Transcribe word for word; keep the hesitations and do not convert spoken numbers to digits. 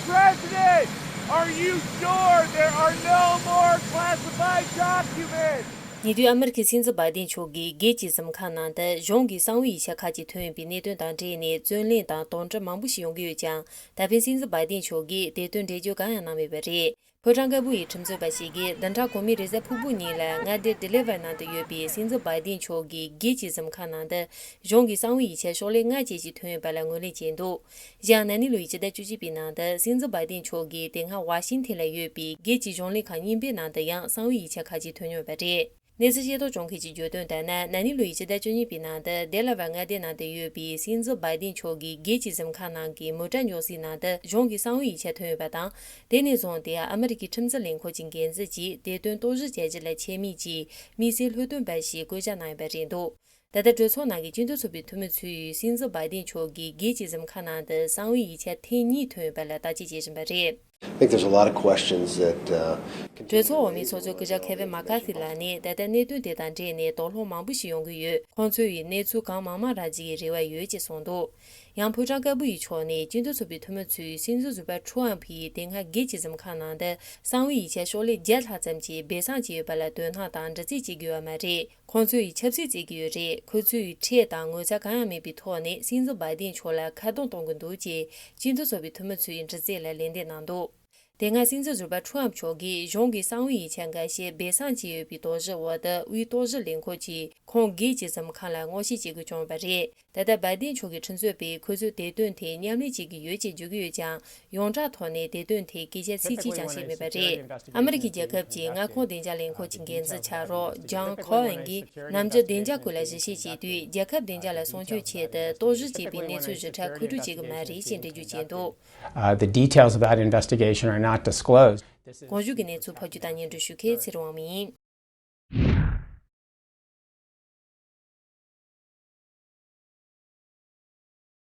President, are you sure there are no more classified documents? ཉེ་དུས་ཨ་མེ་རི་ཁའི་སྲིད་འཛིན་བྷའི་ཏིན་མཆོག་གིས་སྒེར་གྱི་གཟིམ་ཁང་ནང་དུ་གཞུང་གི་གསང་བའི་ཡིག་ཆ་ཁག་ཅིག་ཐོན་ཡོད་པའི་གནད་དོན་དང་འབྲེལ་ནས་རྩོད་གླེང་དང་དོགས་འདྲི་མང་པོ་ཞིག་ཡོང་གི་ཡོད་ཀྱང་། ད་ཕན་སྲིད་འཛིན་བྷའི་ཏིན་མཆོག་གིས་དེ་དོན་འགྲེལ་བརྗོད་གང་ཡང་གནང་མེད་པ་རེད། ཕོ་བྲང་དཀར་པོ་ཡི་ཁྲིམས་རྩོད་པ་ཞིག་གིས་བདུན་ཕྲག་གོང་མའི་རེས་གཟའ་ཕུར་བུ་ཉིན་ལ་མངའ་སྡེ་ཌི་ལི་ཝར་ནང་དུ་ཡོད་པའི་སྲིད་འཛིན་བྷའི་ཏིན་མཆོག་གི་སྒེར་གྱི་གཟིམ་ཁང་ནང་དུ་གཞུང་གི་གསང་བའི་ཡིག་ཆ་ཤོག་ལྷེ་ལྔ་ཅན་ཞིག་ཐོན་ཡོད་པ་ལ་ངོས་ལེན་བྱས་འདུག་གཞན་ཡང་ན་ནིང་ལོའི་ཕྱི་ཟླ་བཅུ་གཅིག་པའི་ནང་དུ་སྲིད་འཛིན་བྷའི་ཏིན་མཆོག་གིས་དེ་སྔ་ཝ་ཤིང་ཐན་ལ་ཡོད་པའི་སྒེར་གྱི་གཞུང་ལས་ཁང་རྙིང་པའི་ནང་དུ་ཡང་གསང་བའི་ཡིག་ཆ་ཁག་ཅིག་ཐོན་ཡོད་པ་རེད། གནས་ཚུལ་ཤེས་རྟོགས་བྱུང་མཁན་གྱིས་བརྗོད་དོན་ལྟར་ན། ན་ནིང་ལོའི་ཕྱི་ཟླ་བཅུ་གཉིས་པའི་ནང་དུ་ཌེ་ལ་ཝར་མངའ་སྡེ་ནང་དུ་ཡོད་པའི་སྲིད་འཛིན་བྷའི་ཏིན་མཆོག་གི་སྒེར་གྱི་གཟིམ་ཁང་ནང་གི་མོ་ཊ་འཇོག་སའི་ནང་དུ་གཞུང་གི་གསང་བའི་ཡིག་ཆ་ཐོན་ཡོད་པ་དང་། དེ་ནས་བཟུང་སྟེ་ཨ་མེ་རི་ཁའི་ཁྲིམས་འཛིན་ལས་ཁུངས་ཀྱི་འགན་འཛིན་གྱིས་དེ་དོན་རྟོག་ཞིབ་བྱ་རྒྱུ་ལ་ཆད་མེད་ཀྱིས་དམིགས་བསལ་ལྷོད་སྟོན་པ་ཞིག་བསྐོ་བཞག་གནང་ཡོད་པ་རེད་འདུག་ད་ལྟ་གྲོས་ཚོགས་ནང་གི་སྤྱི་འཐུས་ཚོགས་པའི་འཐུས་མི་ཚོས་སྲིད་འཛིན་བྷའི་ཏིན་མཆོག་གི་སྒེར་གྱི་གཟིམ་ཁང་ནང་དུ་གསང་བའི་ཡིག་ཆ་ཐེངས་གཉིས་ཐོན་ཡོད་པ་ལ་བརྟག་དཔྱད་བྱེད་བཞིན་པ་རེད། I think there's a lot of questions that, uh, གྲོས་ཚོགས་འོག་མའི་ཚོགས་གཙོ་སྐུ་ཞབས་ཁེ་ཝིན་མ་ཀར་ཐི་ལགས་ནས་ད་ལྟ་གནད་དོན་དེ་དང་འབྲེལ་ནས་དོགས་སློང་མང་པོ་ཞིག་ཡོང་གི་ཡོད། ཁོང་ཚོས་ཡི་གནས་ཚུལ་གང་མང་མང་རག་རྒྱུ་ཡི་རེ་བ་ཡོད་ཅེས་གསུངས་འདུག་ཡང་ཕོ་བྲང་དཀར་པོ་ཡི་ཕྱོགས་ནས་སྤྱི་འཐུས་ཚོགས་པའི་འཐུས་མི་ཚོས་སྲིད་འཛིན་ཟུར་པ་ཁྲུ་ཨམ་ཕི་ཡིས་དེ་སྔ་སྒེར་གྱི་གཟིམ་ཁང་ནང་དུ་གསང་བའི་ཡིག་ཆ་ཤོག་ལྷེ་བརྒྱ་ལྷག་ཙམ་གྱི་སྦས་གསང་བྱས་ཡོད་པ་ལ་དོ་སྣང་དང་འདྲི་རྩད་བྱེད་ཀྱི་ཡོད་པ་མ་རེད། ཁོང་ཚོས་ཆབ་སྲིད་བརྩི་གི་ཡོད་རེད། ཁོ་ཚོས་ཁྲལ་དང་ངོ་ཚ་གང་ཡང་མེད་པའི་ཐོག་ནས་སྲིད་འཛིན་བྷའི་ཏིན་མཆོག་ལ་ཁ་རྡུང་གཏོང་གི་འདུག་ཅེས་སྤྱི་འཐུས་ཚོགས་པའི་འཐུས་མི་ཚོའི་འདྲི་རྩད་ལ་ལན་འདེབས་གནང་འདུག་དེ་སྔ་སྲིད་འཛིན་ཟུར་པ་ཁྲུ་ཨམ་མཆོག་གིས་གཞུང་གི་གསང་བའི་ཡིག་ཆ་འགའ་ཤས་སྦས་གསང་བྱས་ཡོད་པའི་དོགས་གཞི་འོག་ཏུ་དབུས་རྟོག་ཞིབ་ལས་ཁུངས་ཀྱིས་ཁོང་སྒེར་གྱི་གཟིམ་ཁང་ལ་ངོ་ཤེས་བྱེད་དགོས་བྱུང་བ་རེད། ད་ལྟ་བྷའི་ཏིན་མཆོག་གི་ཁྲིམས་རྩོད་པས་ཁོ་ཚོས་དེ་དོན་ཐད་མཉམ་ལས་བྱེད་ཀྱི་ཡོད་ཅེས་བརྗོད་ཀྱི་ཡོད་ཀྱང་། ཡོངས་གྲགས་ཐོག་ནས་དེ་དོན་ཐད་སྐད་ཆ་ཚིག་གཅིག་ཀྱང་བཤད་མེད་པ་རེད། ཨ་མི་རི་ཀའི་རྒྱལ་ཁབ་ཀྱི་མངའ་ཁོངས་བདེ་འཇགས་ལས་ཁུངས་ཀྱི་འགན་འཛིན་ཕྱག་རོགས་ཇོན་ཁོ་ཨན་གྱིས་ནམ་རྒྱུན་བདེ་འཇགས་སྐོར་ལ་ཞིབ་བཤེར་བྱེད་དུས། རྒྱལ་ཁབ་བདེ་འཇགས་ལ་སྲུང་སྐྱོབ་ཆེད་དུ་རྟོག་ཞིབ་བྱས་པའི་གནས་ཚུལ་ཞིབ་ཕྲ་མཁོ་སྤྲོད་བྱེད་ཀྱི་མ་རེད་ཅེས་འགྲེལ་བརྗོད་བྱས་འདུག Uh, the details of that investigation are not disclosed. གོང་ཞུས་ཀྱི་གནས་ཚུལ་ཕབ་སྒྱུར་དང་སྙན་སྒྲོན་ཞུ་མཁན་ཚེ་རིང་དབང་མོ་ཡིན།